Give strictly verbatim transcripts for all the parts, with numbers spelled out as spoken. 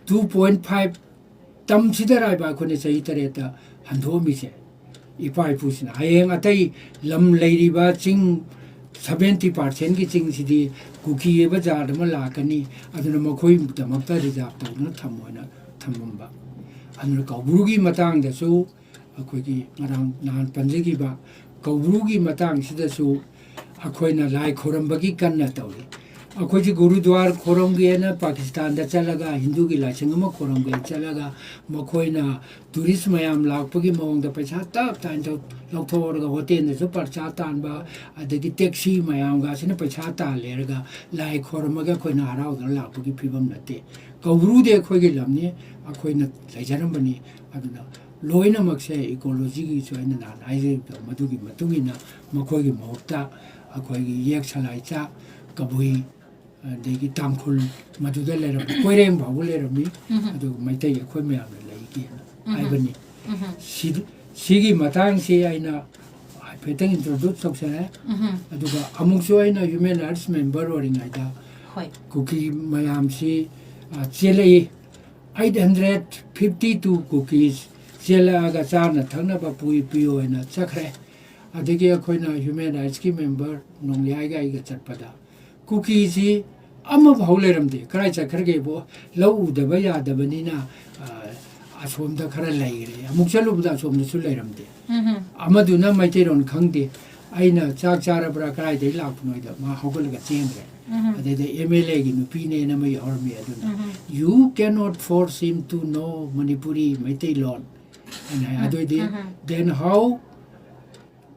Two point five ꯇꯝꯁꯤꯗ ꯑꯔꯥꯏꯕ ꯑꯩꯈꯣꯏꯅ ꯆꯍꯤ ꯇꯔꯦꯠꯇ ꯍꯟꯗꯣꯛꯑꯝꯃꯤꯁꯦ꯫ ꯏꯄꯥ ꯏꯄꯨꯁꯤꯅ ꯍꯌꯦꯡ ꯑꯇꯩ ꯂꯝ ꯂꯩꯔꯤꯕ ꯆꯤꯡ ꯁꯕꯦꯟꯇꯤ ꯄꯥꯔꯁꯦꯟꯒꯤ ꯆꯤꯡꯁꯤꯗꯤ ꯀꯨꯀꯤ ꯑꯣꯏꯕ ꯖꯥꯠ ꯑꯃ ꯂꯥꯛꯀꯅꯤ, ꯑꯗꯨꯅ ꯃꯈꯣꯏꯒꯤꯗꯃꯛꯇ ꯔꯤꯖꯥꯕ ꯇꯧꯗꯨꯅ ꯊꯝꯃꯣ ꯍꯥꯏꯅ ꯊꯝꯃꯝꯕ꯫ ꯑꯗꯨꯅ ꯀꯧꯕ꯭ꯔꯨꯒꯤ ꯃꯇꯥꯡꯗꯁꯨ ꯑꯩꯈꯣꯏꯒꯤ ꯉꯔꯥꯡ ꯅꯍꯥꯟ ꯄꯟꯖꯈꯤꯕ ꯀꯧꯕ꯭ꯔꯨꯒꯤ ꯃꯇꯥꯡꯁꯤꯗꯁꯨ ꯑꯩꯈꯣꯏꯅ ꯂꯥꯏ ꯈꯣꯏꯔꯝꯕꯒꯤ ꯀꯟꯅ ꯇꯧꯔꯤ꯫ ꯑꯩꯈꯣꯏꯁꯤ ꯒꯨꯔꯨꯗ꯭ꯋꯥꯔ ꯈꯣꯏꯔꯝꯒꯦꯅ ꯄꯥꯀꯤꯁꯇꯥꯟꯗ ꯆꯠꯂꯒ ꯍꯤꯟꯗꯨꯒꯤ ꯂꯥꯏꯁꯪ ꯑꯃ ꯈꯣꯏꯔꯝꯒꯦꯅ ꯆꯠꯂꯒ ꯃꯈꯣꯏꯅ ꯇꯨꯔꯤꯁ ꯃꯌꯥꯝ ꯂꯥꯛꯄꯒꯤ ꯃꯑꯣꯡꯗ ꯄꯩꯁꯥ ꯇꯞ ꯇꯥꯏꯅ ꯂꯧꯊꯣꯛꯍꯧꯔꯒ ꯍꯣꯇꯦꯜꯗꯁꯨ ꯄꯩꯁꯥ ꯇꯥꯟꯕ, ꯑꯗꯒꯤ ꯇꯦꯛꯁꯤ ꯃꯌꯥꯝꯒꯁꯤꯅ ꯄꯩꯁꯥ ꯇꯥꯜꯂꯦꯔꯒ ꯂꯥꯏ ꯈꯣꯏꯔꯝꯃꯒ ꯑꯩꯈꯣꯏꯅ ꯍꯔꯥꯎꯗꯅ ꯂꯥꯛꯄꯒꯤ ꯐꯤꯕꯝ ꯅꯠꯇꯦ꯫ ꯀꯧꯕ꯭ꯔꯨꯗꯤ ꯑꯩꯈꯣꯏꯒꯤ ꯂꯝꯅꯤ, ꯑꯩꯈꯣꯏꯅ ꯂꯩꯖꯔꯝꯕꯅꯤ꯫ ꯑꯗꯨꯅ ꯂꯣꯏꯅꯃꯛꯁꯦ ꯏꯀꯣꯂꯣꯖꯤꯒꯤꯁꯨ ꯑꯩꯅ ꯅꯍꯥꯟ ꯍꯥꯏꯖꯈꯤꯕꯗꯣ, ꯃꯗꯨꯒꯤ ꯃꯇꯨꯡ ꯏꯟꯅ ꯃꯈꯣꯏꯒꯤ ꯃꯍꯨꯠꯇ ꯑꯩꯈꯣꯏꯒꯤ ꯌꯦꯛ ꯁꯂꯥꯏꯆꯥ, ꯀꯕꯨꯏ, ꯑꯗꯒꯤ ꯇꯥꯡꯈꯨꯜ, ꯃꯗꯨꯗ ꯂꯩꯔꯝꯕ ꯀꯣꯏꯔꯦꯡ ꯐꯥꯎꯕ ꯂꯩꯔꯝꯃꯤ꯫ ꯑꯗꯨꯒ ꯃꯩꯇꯩ ꯑꯩꯈꯣꯏ ꯃꯌꯥꯝꯅ ꯂꯩꯒꯦꯅ ꯍꯥꯏꯕꯅꯤ꯫ ꯁꯤꯗ-, ꯁꯤꯒꯤ ꯃꯇꯥꯡꯁꯤ ꯑꯩꯅ ꯍꯥꯏꯐꯦꯠꯇꯪ ꯏꯟꯇ꯭ꯔꯣꯗ꯭ꯌꯨꯁ ꯇꯧꯖꯔꯦ꯫ ꯑꯗꯨꯒ ꯑꯃꯨꯛꯁꯨ ꯑꯩꯅ ꯍ꯭ꯌꯨꯃꯦꯟ ꯔꯥꯏꯠꯁ ꯃꯦꯝꯕꯔ ꯑꯣꯏꯔꯤꯉꯩꯗ ꯍꯣꯏ꯫ ꯀꯨꯀꯤ ꯃꯌꯥꯝꯁꯤ, ꯑ, ꯆꯦꯜꯂꯛꯏ꯫ Eight hundred fifty two Kukis ꯆꯦꯜꯂꯛꯑꯒ ꯆꯥꯅ ꯊꯛꯅꯕ ꯄꯨꯏ-, ꯄꯤꯌꯣ ꯍꯥꯏꯅ ꯆꯠꯈ꯭ꯔꯦ꯫ ꯑꯗꯒꯤ ꯑꯩꯈꯣꯏꯅ ꯍ꯭ꯌꯨꯃꯦꯟ ꯔꯥꯏꯠꯁꯀꯤ ꯃꯦꯝꯕꯔ ꯅꯣꯡꯌꯥꯏꯒ ꯑꯩꯒ ꯆꯠꯄꯗ ꯀꯨꯀꯤꯁꯤ ꯑꯃꯐꯥꯎ ꯂꯩꯔꯝꯗꯦ꯫ ꯀꯗꯥꯏ ꯆꯠꯈ꯭ꯔꯒꯦꯕꯨ? ꯂꯧ ꯎꯗꯕ ꯌꯥꯗꯕꯅꯤꯅ, ꯑ, ꯑꯁꯣꯝꯗ ꯈꯔ ꯂꯩꯈ꯭ꯔꯦ꯫ ꯑꯃꯨꯛ ꯆꯠꯂꯨꯕꯗ ꯑꯁꯣꯝꯗꯁꯨ ꯂꯩꯔꯝꯗꯦ꯫ ꯑꯃꯗꯨꯅ ꯃꯩꯇꯩꯂꯣꯟ ꯈꯪꯗꯦ꯫ ꯑꯩꯅ "ꯆꯥꯛ ꯆꯥꯔꯕ꯭ꯔꯥ? ꯀꯗꯥꯏꯗꯒꯤ ꯂꯥꯛꯄꯅꯣ?" ꯍꯥꯏꯗ ꯃꯥ ꯍꯧꯒꯠꯂꯒ ꯆꯦꯟꯈ꯭ꯔꯦ꯫ ꯑꯗꯩꯗ ꯑꯦꯝ ꯑꯦꯜ ꯑꯦꯒꯤ ꯅꯨꯄꯤꯅꯦꯅ ꯑꯃ ꯌꯥꯎꯔꯝꯃꯤ꯫ ꯑꯗꯨꯅ, "You cannot force him to know Manipuri, Meiteilon," ꯍꯥꯏꯅ ꯍꯥꯏ꯫ ꯑꯗꯨꯑꯣꯏꯗꯤ, "Then how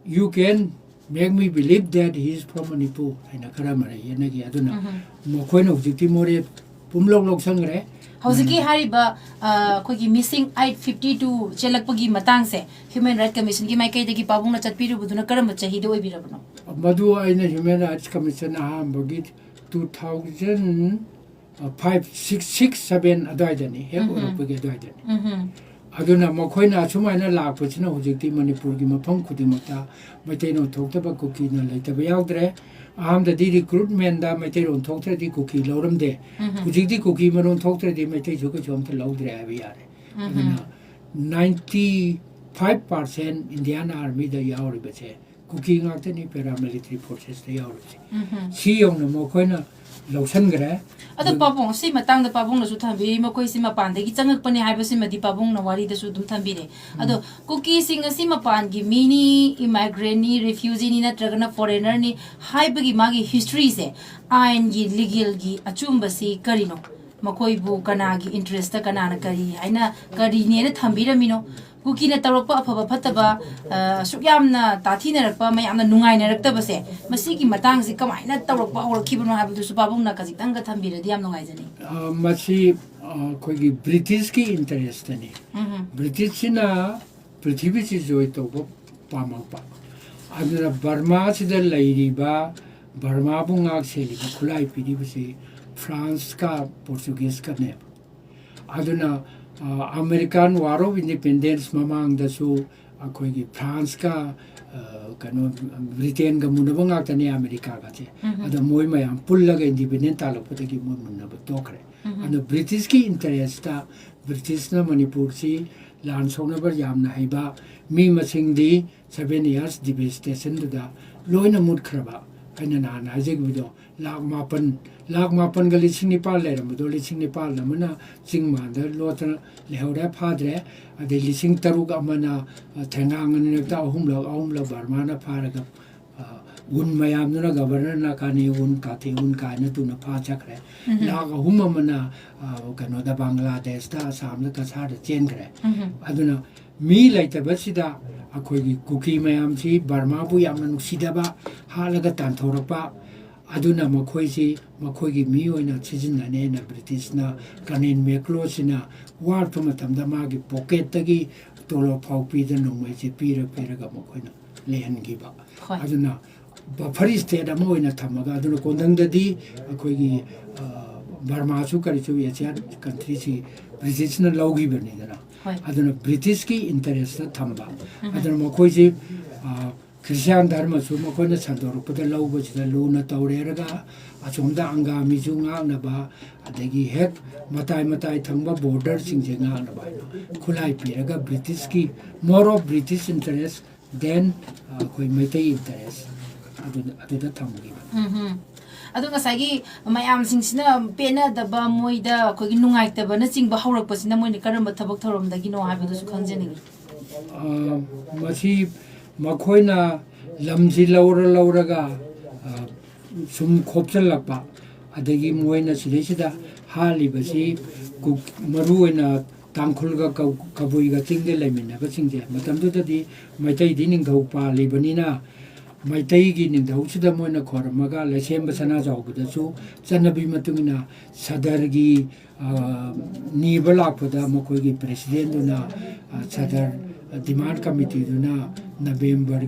you can make me believe that he is from Manipur?" ꯍꯥꯏꯅ ꯈꯔ ꯑꯃꯅ ꯌꯦꯠꯅꯈꯤ꯫ ꯑꯗꯨꯅ ꯃꯈꯣꯏꯅ ꯍꯧꯖꯤꯛꯇꯤ ꯃꯣꯔꯦ ꯄꯨꯝꯂꯧ ꯂꯧꯁꯟꯈ꯭ꯔꯦ꯫ ꯍꯧꯖꯤꯛꯀꯤ ꯍꯥꯏꯔꯤꯕ, ꯑ, ꯑꯩꯈꯣꯏꯒꯤ ꯃꯤꯁꯤꯡ ꯑꯩꯠ ꯐꯤꯐꯇꯤ ꯇꯨ ꯆꯦꯜꯂꯛꯄꯒꯤ ꯃꯇꯥꯡꯁꯦ ꯍ꯭ꯌꯨꯃꯦꯟ ꯔꯥꯏꯠ ꯀꯃꯤꯁꯟꯒꯤ ꯃꯥꯏꯀꯩꯗꯒꯤ ꯄꯥꯕꯨꯡꯅ ꯆꯠꯄꯤꯔꯨꯕꯗꯨꯅ ꯀꯔꯝꯕ ꯆꯍꯤꯗ ꯑꯣꯏꯕꯤꯔꯕꯅꯣ? ꯃꯗꯨ ꯑꯩꯅ ꯍ꯭ꯌꯨꯃꯦꯟ ꯔꯥꯏꯠꯁ ꯀꯃꯤꯁꯟ ꯑꯍꯥꯟꯕꯒꯤ two thousand five, six, six, seven ꯑꯗꯨꯋꯥꯏꯗꯅꯤ, ꯍꯦꯛ ꯑꯣꯏꯔꯛꯄꯒꯤ ꯑꯗꯨꯋꯥꯏꯗꯅꯤ꯫ ꯑꯗꯨꯅ ꯃꯈꯣꯏꯅ ꯑꯁꯨꯃꯥꯏꯅ ꯂꯥꯛꯄꯁꯤꯅ ꯍꯧꯖꯤꯛꯇꯤ ꯃꯅꯤꯄꯨꯔꯒꯤ ꯃꯐꯝ ꯈꯨꯗꯤꯡꯃꯛꯇ ꯃꯩꯇꯩꯂꯣꯟ ꯊꯣꯛꯇꯕ ꯀꯨꯀꯤꯅ ꯂꯩꯇꯕ ꯌꯥꯎꯗ꯭ꯔꯦ꯫ ꯑꯍꯥꯟꯕꯗꯤ ꯔꯤꯀ꯭ꯔꯨꯠꯃꯦꯟꯗ ꯃꯩꯇꯩꯂꯣꯟ ꯊꯣꯛꯇ꯭ꯔꯗꯤ ꯀꯨꯀꯤ ꯂꯧꯔꯝꯗꯦ꯫ ꯎꯝꯍꯨꯝ꯫ ꯍꯧꯖꯤꯛꯇꯤ ꯀꯨꯀꯤ ꯃꯔꯣꯟ ꯊꯣꯛꯇ꯭ꯔꯗꯤ ꯃꯩꯇꯩꯁꯨ ꯀꯩꯁꯨ ꯑꯝꯇ ꯂꯧꯗ꯭ꯔꯦ ꯍꯥꯏꯕ ꯌꯥꯔꯦ꯫ ꯎꯝꯍꯨꯝ꯫ ꯑꯗꯨꯅ ninety five percent Indian Armyꯗ ꯌꯥꯎꯔꯤꯕꯁꯦ ꯀꯨꯀꯤ ꯉꯥꯛꯇꯅꯤ, paramilitary forcesꯇ ꯌꯥꯎꯔꯤꯁꯦ꯫ ꯎꯝꯍꯨꯝ꯫ ꯁꯤ ꯌꯧꯅ ꯃꯈꯣꯏꯅ ꯂꯧꯁꯤꯟꯈ꯭ꯔꯦ꯫ ꯑꯗꯣ ꯑꯗꯨ ꯄꯥꯕꯨꯡ, ꯁꯤ ꯃꯇꯥꯡꯗ ꯄꯥꯕꯨꯡꯅꯁꯨ ꯊꯝꯕꯤꯔꯤ, ꯃꯈꯣꯏꯁꯤ ꯃꯄꯥꯟꯗꯒꯤ ꯆꯪꯉꯛꯄꯅꯦ ꯍꯥꯏꯕꯁꯤꯃꯗꯤ ꯄꯥꯕꯨꯡꯅ ꯋꯥꯔꯤꯗꯁꯨ ꯑꯗꯨꯝ ꯊꯝꯕꯤꯔꯦ꯫ ꯑꯗꯣ ꯀꯨꯀꯤꯁꯤꯡ ꯑꯁꯤ ꯃꯄꯥꯟꯒꯤ ꯃꯤꯅꯤ, immigrantꯅꯤ, refugeeꯅꯤ ꯅꯠꯇ꯭ꯔꯒꯅ foreignerꯅꯤ ꯍꯥꯏꯕꯒꯤ ꯃꯥꯒꯤ historyꯁꯦ, ꯑꯥꯏꯟꯒꯤ, legalꯒꯤ ꯑꯆꯨꯝꯕꯁꯤ ꯀꯔꯤꯅꯣ? ꯃꯈꯣꯏꯕꯨ ꯀꯅꯥꯒꯤ interestꯇ, ꯀꯅꯥꯅ ꯀꯔꯤ ꯍꯥꯏꯅ, ꯀꯔꯤꯅꯦꯅ ꯊꯝꯕꯤꯔꯝꯃꯤꯅꯣ? ꯀꯨꯀꯤꯅ ꯇꯧꯔꯛꯄ ꯑꯐꯕ ꯐꯠꯇꯕ, ꯑ, ꯑꯁꯨꯛ ꯌꯥꯝꯅ ꯇꯥꯊꯤꯅꯔꯛꯄ, ꯃꯌꯥꯝꯅ ꯅꯨꯡꯉꯥꯏꯅꯔꯛꯇꯕꯁꯦ, ꯃꯁꯤꯒꯤ ꯃꯇꯥꯡꯁꯤ ꯀꯃꯥꯏꯅ ꯇꯧꯔꯛꯄ ꯍꯧꯔꯛꯈꯤꯕꯅꯣ ꯍꯥꯏꯕꯗꯨꯁꯨ ꯄꯥꯕꯨꯡꯅ ꯈꯖꯤꯛꯇꯪꯒ ꯊꯝꯕꯤꯔꯗꯤ ꯌꯥꯝ ꯅꯨꯡꯉꯥꯏꯖꯅꯤ꯫ ꯑ, ꯃꯁꯤ, ꯑ, ꯑꯩꯈꯣꯏꯒꯤ Britishꯀꯤ interestꯇꯅꯤ꯫ ꯎꯝꯍꯨꯝ꯫ Britishꯁꯤꯅ ꯄ꯭ꯔꯤꯊꯤꯕꯤꯁꯤ ꯖꯣꯏ ꯇꯧꯕ ꯄꯥꯝꯃꯛꯄ꯫ ꯑꯗꯨꯅ ꯕꯔꯃꯥꯁꯤꯗ ꯂꯩꯔꯤꯕ, ꯕꯔꯃꯥꯕꯨ ꯉꯥꯛ ꯁꯦꯜꯂꯤꯕ, ꯈꯨꯠꯂꯥꯏ ꯄꯤꯔꯤꯕꯁꯤ ꯐ꯭ꯔꯥꯟꯁꯀ ꯄꯣꯔꯆꯨꯒꯤꯁꯀꯅꯦꯕ꯫ ꯑꯗꯨꯅ, ꯑ, American War of Independence ꯃꯃꯥꯡꯗꯁꯨ ꯑꯩꯈꯣꯏꯒꯤ ꯐ꯭ꯔꯥꯟꯁꯀ, ꯑ, ꯀꯩꯅꯣ, ꯕ꯭ꯔꯤꯇꯦꯟꯒ ꯃꯨꯟꯅꯕ ꯉꯥꯛꯇꯅꯦ ꯑꯃꯦꯔꯤꯀꯥꯒꯁꯦ꯫ ꯎꯝꯍꯨꯝ꯫ ꯑꯗ ꯃꯣꯏ ꯃꯌꯥꯝ ꯄꯨꯜꯂꯒ independent ꯇꯥꯜꯂꯛꯄꯗꯒꯤ ꯃꯣꯏ ꯃꯨꯟꯅꯕ ꯇꯣꯛꯈ꯭ꯔꯦ꯫ ꯎꯝꯍꯨꯝ꯫ ꯑꯗꯣ Britishꯀꯤ interestꯇ Britishꯅ ꯃꯅꯤꯄꯨꯔꯁꯤ ꯂꯥꯟ ꯁꯣꯛꯅꯕ ꯌꯥꯝꯅ ꯍꯩꯕ, ꯃꯤ ꯃꯁꯤꯡꯗꯤ seven years devastationꯗꯨꯗ ꯂꯣꯏꯅ ꯃꯨꯠꯈ꯭ꯔꯕ, ꯑꯩꯅ ꯅꯍꯥꯟ ꯍꯥꯏꯖꯈꯤꯕꯗꯣ, ꯂꯥꯈ ꯃꯥꯄꯟ, ꯂꯥꯈ ꯃꯥꯄꯟꯒ ꯂꯤꯁꯤꯡ ꯅꯤꯄꯥꯟ ꯂꯩꯔꯝꯕꯗꯣ, ꯂꯤꯁꯤꯡ ꯅꯤꯄꯥꯟ ꯑꯃꯅ ꯆꯤꯡ ꯃꯥꯟꯗ ꯂꯣꯠꯇꯅ ꯂꯩꯍꯧꯔꯦ, ꯐꯥꯗ꯭ꯔꯦ꯫ ꯑꯗꯩ ꯂꯤꯁꯤꯡ ꯇꯔꯨꯛ ꯑꯃꯅ, ꯑ, ꯊꯦꯡꯒꯥꯡ ꯑꯅꯤꯔꯛꯇ ꯑꯍꯨꯝꯂꯛ, ꯑꯍꯨꯝꯂꯛ ꯕꯔꯃꯥꯅ ꯐꯥꯔꯒ, ꯑ, ꯎꯟ ꯃꯌꯥꯝꯗꯨꯅ ꯒꯕꯔꯅꯔ ꯅꯥꯀꯥꯅꯤ ꯎꯟ, ꯀꯥꯊꯤ ꯎꯟ ꯀꯥꯏꯅ ꯇꯨꯅ ꯐꯥ ꯆꯠꯈ꯭ꯔꯦ꯫ ꯎꯝꯍꯨꯝ꯫ ꯂꯥꯈ ꯑꯍꯨꯝ ꯑꯃꯅ, ꯑ, ꯀꯩꯅꯣꯗ, ꯕꯪꯒ꯭ꯂꯥꯗꯦꯁꯇ, ꯑꯁꯥꯝꯗ, ꯀꯁꯥꯔꯗ ꯆꯦꯟꯈ꯭ꯔꯦ꯫ ꯎꯝꯍꯨꯝ꯫ ꯑꯗꯨꯅ ꯃꯤ ꯂꯩꯇꯕꯁꯤꯗ ꯑꯩꯈꯣꯏꯒꯤ ꯀꯨꯀꯤ ꯃꯌꯥꯝꯁꯤ ꯕꯔꯃꯥꯕꯨ ꯌꯥꯝꯅ ꯅꯨꯡꯁꯤꯗꯕ, ꯍꯥꯠꯂꯒ ꯇꯥꯟꯊꯣꯔꯛꯄ, ꯑꯗꯨꯅ ꯃꯈꯣꯏꯁꯤ ꯃꯈꯣꯏꯒꯤ ꯃꯤ ꯑꯣꯏꯅ ꯁꯤꯖꯤꯟꯅꯅꯦꯅ ꯕ꯭ꯔꯤꯇꯤꯁꯅ, ꯀꯔꯅꯦꯜ ꯃꯦꯀ꯭ꯂꯣꯁꯤꯅ ꯋꯥꯔꯛꯄ ꯃꯇꯝꯗ ꯃꯥꯒꯤ ꯄꯣꯀꯦꯠꯇꯒꯤ ꯇꯣꯂꯣꯞ ꯐꯥꯎ ꯄꯤꯗ ꯅꯣꯡꯃꯩꯁꯦ ꯄꯤꯔ ꯄꯤꯔꯒ ꯃꯈꯣꯏꯅ ꯂꯩꯍꯟꯈꯤꯕ꯫ ꯍꯣꯏ꯫ ꯑꯗꯨꯅ buffer state ꯑꯃ ꯑꯣꯏꯅ ꯊꯝꯃꯒ, ꯑꯗꯨꯅ ꯀꯣꯟꯊꯪꯗꯗꯤ ꯑꯩꯈꯣꯏꯒꯤ, ꯑ, ꯕꯔꯃꯥꯁꯨ ꯀꯔꯤꯁꯨ ꯑꯦꯁꯤꯌꯥꯟ ꯀꯟꯇ꯭ꯔꯤꯁꯤ ꯕ꯭ꯔꯤꯇꯤꯁꯅ ꯂꯧꯈꯤꯕꯅꯤꯗꯅ꯫ ꯍꯣꯏ꯫ ꯑꯗꯨꯅ ꯕ꯭ꯔꯤꯇꯤꯁꯀꯤ ꯏꯟꯇꯔꯦꯁꯇ ꯊꯝꯕ꯫ ꯑꯗꯨꯅ ꯃꯈꯣꯏꯁꯤ, ꯑ, ꯈ꯭ꯔꯤꯁꯇꯤꯌꯥꯟ ꯙꯔꯃꯁꯨ ꯃꯈꯣꯏꯅ ꯁꯟꯗꯣꯔꯛꯄꯗ ꯂꯧꯕꯁꯤꯗ ꯂꯨꯅ ꯇꯧꯔꯦꯔꯒ ꯑꯁꯣꯝꯗ ꯑꯪꯒꯥꯃꯤꯁꯨ ꯉꯥꯛꯅꯕ, ꯑꯗꯒꯤ ꯍꯦꯛ ꯃꯇꯥꯏ ꯃꯇꯥꯏ ꯊꯪꯕ ꯕꯣꯔꯗꯔꯁꯤꯡꯁꯦ ꯉꯥꯛꯅꯕ ꯍꯥꯏꯅ ꯈꯨꯠꯂꯥꯏ ꯄꯤꯔꯒ ꯕ꯭ꯔꯤꯇꯤꯁꯀꯤ, more of British interest than, ꯑ, ꯑꯩꯈꯣꯏ ꯃꯩꯇꯩ interest ꯑꯗꯨꯗ, ꯑꯗꯨꯗ ꯊꯝꯈꯤꯕ꯫ ꯎꯝ꯫ ꯑꯗꯣ ꯉꯁꯥꯏꯒꯤ ꯃꯌꯥꯝꯁꯤꯡꯁꯤꯅ ꯄꯦꯟꯅꯗꯕ, ꯃꯣꯏꯗ ꯑꯩꯈꯣꯏꯒꯤ ꯅꯨꯡꯉꯥꯏꯇꯕꯅꯆꯤꯡꯕ ꯍꯧꯔꯛꯄꯁꯤꯅ ꯃꯣꯏꯅ ꯀꯔꯝꯕ ꯊꯕꯛ ꯊꯧꯔꯝꯗꯒꯤꯅꯣ ꯍꯥꯏꯕꯗꯨꯁꯨ ꯈꯪꯖꯅꯤꯡꯉꯤ꯫ ꯑ, ꯃꯁꯤ ꯃꯈꯣꯏꯅ ꯂꯝꯁꯤ ꯂꯧꯔ ꯂꯧꯔꯒ, ꯑ, ꯁꯨꯝ ꯈꯣꯞꯆꯜꯂꯛꯄ, ꯑꯗꯒꯤ ꯃꯣꯏꯅ ꯁꯤꯗꯩꯁꯤꯗ ꯍꯥꯠꯂꯤꯕꯁꯤ ꯀꯨꯛ-, ꯃꯔꯨꯑꯣꯏꯅ ꯇꯥꯡꯈꯨꯜꯒ ꯀꯧ-, ꯀꯕꯨꯏꯒ ꯆꯤꯡꯗ ꯂꯩꯃꯤꯟꯅꯕꯁꯤꯡꯁꯦ, ꯃꯇꯝꯗꯨꯗꯗꯤ ꯃꯩꯇꯩꯗꯤ ꯅꯤꯡꯊꯧ ꯄꯥꯜꯂꯤꯕꯅꯤꯅ, ꯃꯩꯇꯩꯒꯤ ꯅꯤꯡꯊꯧꯁꯤꯗ ꯃꯣꯏꯅ ꯈꯣꯏꯔꯝꯃꯒ ꯂꯩꯁꯦꯝꯕ ꯁꯅꯥꯖꯥꯎꯕꯗꯁꯨ ꯆꯠꯅꯕꯤ ꯃꯇꯨꯡ ꯏꯟꯅ ꯁꯗꯔꯒꯤ, ꯑ, ꯅꯤꯕ ꯂꯥꯛꯄꯗ ꯃꯈꯣꯏꯒꯤ ꯄ꯭ꯔꯦꯁꯤꯗꯦꯟꯗꯨꯅ, ꯑ, ꯁꯗꯔ ꯗꯤꯃꯥꯟ ꯀꯃꯤꯇꯤꯗꯨꯅ ꯅꯕꯦꯝꯕꯔ